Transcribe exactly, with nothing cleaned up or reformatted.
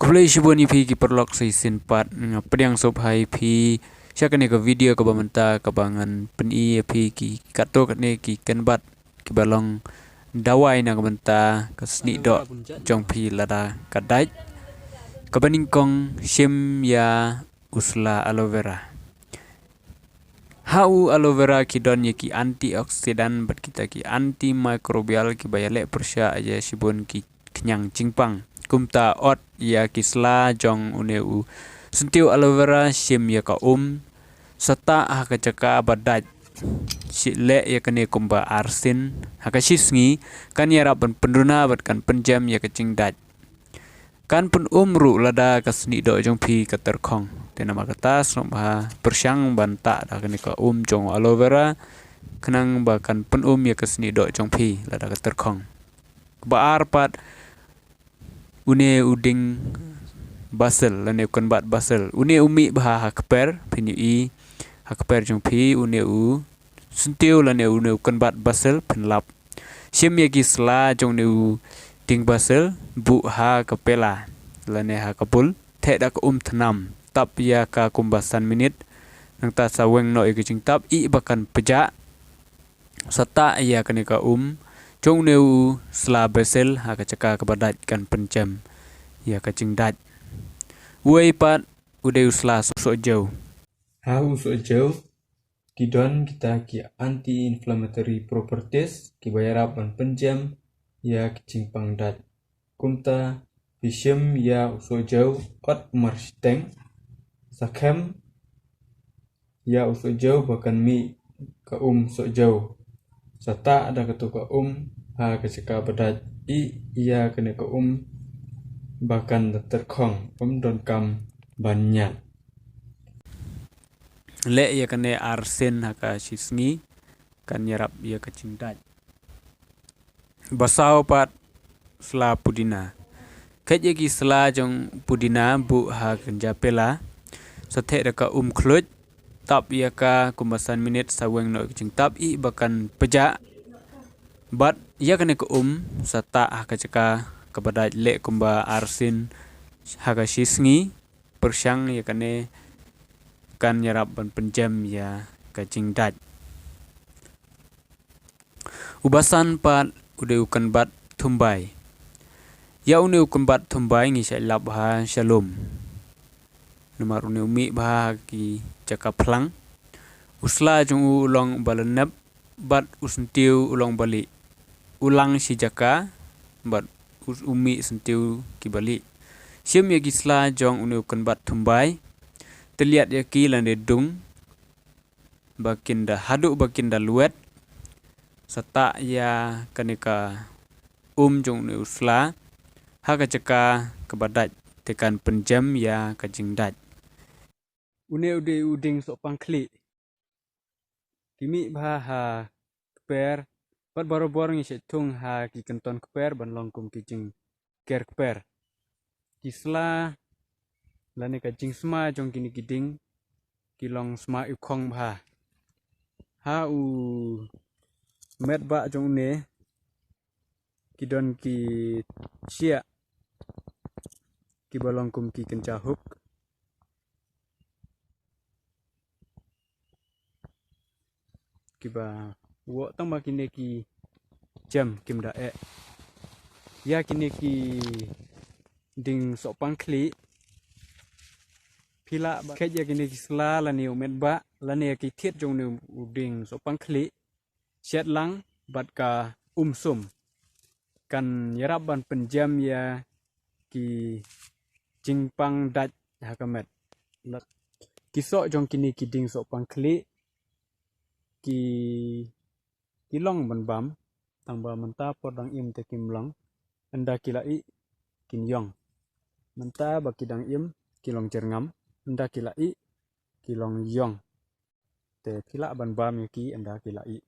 Khublei shibun ïa phi ki paralok sa shisien pat, nga pdiang sngewbha ïa phi sha kane ka video kaba mynta kaba ngan pyni ïa phi ki katto katne ki kynbat kiba long dawai na ka bynta ka snieh doh jong phi lada ka dait. Kaba nyngkong, shim ïa u sla aloe vera. Ha u aloe vera ki don ïa ki antioxidant bad kita ki antimicrobial kiba ïaleh pyrshah ïa shibun ki khñiang jingpang. Kumta ot ïa ki sla jong une u syntiew aloe vera, shim ïa ka um, sa tah ha ka jaka ba dait. Shi leh ïa kane kumba ar sien, ha ka shi sngi kan ïarap ban pynduna bad kan pynjem ïa ka jingdait. Kan pyn-um ruh lada ka snieh doh jong phi ka tyrkhong. Te namar kata sngewbha pyrshang ban tah da kane ka um jong aloe vera, khnang ba kan pyn-um ïa ka snieh doh jong phi lada ka tyrkhong. Ba ar pat, une u dieng basil lane u kynbat basil, une u mih bha ha kper, phin ïohi ha kper jong phi, une u syntiew lane une u kynbat basil phin lap. Shim ïa ki sla jong une u dieng basil, buh ha ka pela lane ha ka bowl, theh da ka um thnam, tap ïa ka kumba san minit, nangta sa weng noh ïa ka jingtap, ïeh ba kan pjah. Sa tah ïa kane ka um jong une u sla basil ha ka jaka kaba dait, kan pynjem ïa ka jingdait. Uwei pat u dei u sla sohjew. Ha u sohjew ki don kita ki anti-inflammatory properties kiba ïarap ban pynjem ïa ki jingpang dait. Kumta phi shim ïa u sohjew, ot marshiteng, sa khem ïa u sohjew ba kan mih ka um sohjew. Sa tah da katu ka um ha ka jaka ba dait, ïeh ïa kane ka um ba kan da tyrkhong, ym donkam ban ñiad. Leh ïa kane ar sien ha ka shi sngi, kan ïarap ïa ka jingdait. Ba saw pat, sla pudina. Khet ïa ki sla jong pudina, buh ha kynja pela, sa theh da ka um khluit, tap ïa ka kumba san minit, sa weng noh ïa ka jingtap, ïeh ba kan pjah. Bad ïa kane ka um sa tah ha ka jaka kaba dait, leh kumba ar sien ha ka shi sngi, pyrshang ïa kane, kan ïarap ban pynjem ïa ka jingdait. Uba san pat u dei u kynbat thumbai. Ïa une u kynbat thumbai ngi shait lap bha sha lum, namar une u mih bha ha ki jaka phlang. U sla jong u u long ba lynnep bad u syntiew u long ba lieh. U lang shi jaka bad u, u mih syntiew kiba lieh. Shim ïa ki sla jong une u kynbat thumbai, tylliat ïa ki lane dung ba kin da, haduh ba kin da luet. Sa tah ïa kane ka um jong une u sla ha ka jaka kaba dait, te kan pynjem ïa ka jingdait. Une u dei u dieng sohpang khlieh. Ki mih bha ha kper, bad barabor ngi shait thung ha ki kynton kper ban long kum ki jingker kper. Ki sla lane ka jingsma jong kine ki dieng ki long sma iwkhong bha. Ha u met bah jong une ki don ki shiah kiba long kum ki kynja hook kiba woh, tang ba kine ki jem kim da eh. Ïa kine ki dieng sohpang khlieh, phi lah ba khet ïa kine ki sla lane u met bah lane ïa ki thied jong une u dieng sohpang khlieh, shet lang bad ka um sum, kan ïarap ban pynjem ïa ki jingpang dait ha ka met. Ki soh jong kine ki dieng sohpang khlieh ki, ki long ban bam, tang ba mynta por dang im te kim long, ynda ki la ih kin ïong. Mynta ba ki dang im ki long jyrngam, ynda ki la ih ki long ïong. Te phi lah ban bam ïa ki ynda ki la ih.